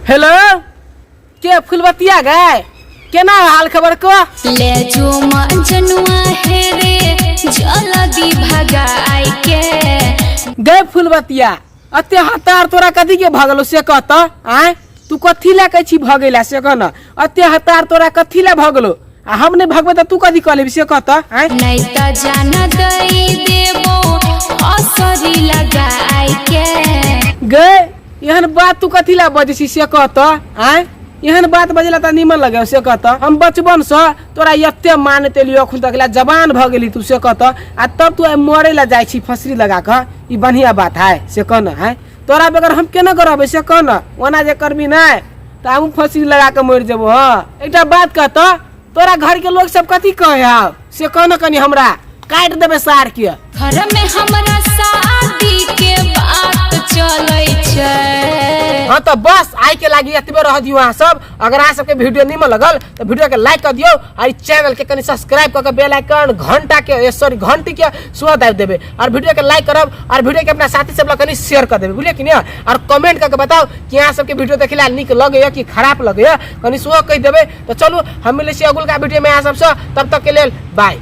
Hello, के फुलबतिया गए, केना हाल खबर को? ले जो जनुआ हे रे जल्दी भगाई के। गए फुलबतिया, अते हतार तोरा कथी के भगलो से कहत? आय, तू कथी ला कहै छी भगैला से कह न। अते हतार तोरा कथी ला भगलो आ हम नहीं भगबै त तू कथी कह लेबी से कहत? आय, नहीं त जान दई देबो असरी लगाई के। गए, एहन बात तू कथी ला बजै छी से कहत? आय, एहन बात बजला त निमन लगे से कहत? हम बचपन से तोरा एते मानैत एलियो, अखन तक ला जवान भ गेली तू से कहत, आ तब तू आइ मरे ला जाइ छी फसरी लगा कऽ, ई बढ़िया बात है से कह न? है, तोरा बगैर हम केना करबै से कह न? ओना जे करबी नहि तऽ हमहूँ फसरी लगा कऽ मरि जेबो। हँ, एकटा बात कहत, तोरा घर के लोग सब कथी कहै हौ से कह न कनी हमरा, काटि देबै सार के। घर में हमरा शादी के बात चलै छै। हाँ, तो बस आइ के लागी एतबे रह दियो। अहाँ सब अगर अहाँ सबके वीडियो नीमन लगल तो वीडियो के लाइक कर दियो आ चैनल के कनी सब्सक्राइब कर के बेल आइकन घंटा के, सॉरी, घंटी के सेहो दाबि देबे और वीडियो के लाइक करब और वीडियो के अपना साथी सब लग कनी शेयर कर देबे, बुझलिए कि नहीं? और कमेंट करके बताओ कि अहाँ सबके वीडियो देखला नीक लगैया कि खराब लगैया, कनी सेहो कहि देबे। तो चलू, हम मिलै छी अगुलका वीडियो में अहाँ सबसँ, तब तक के लेल बाय।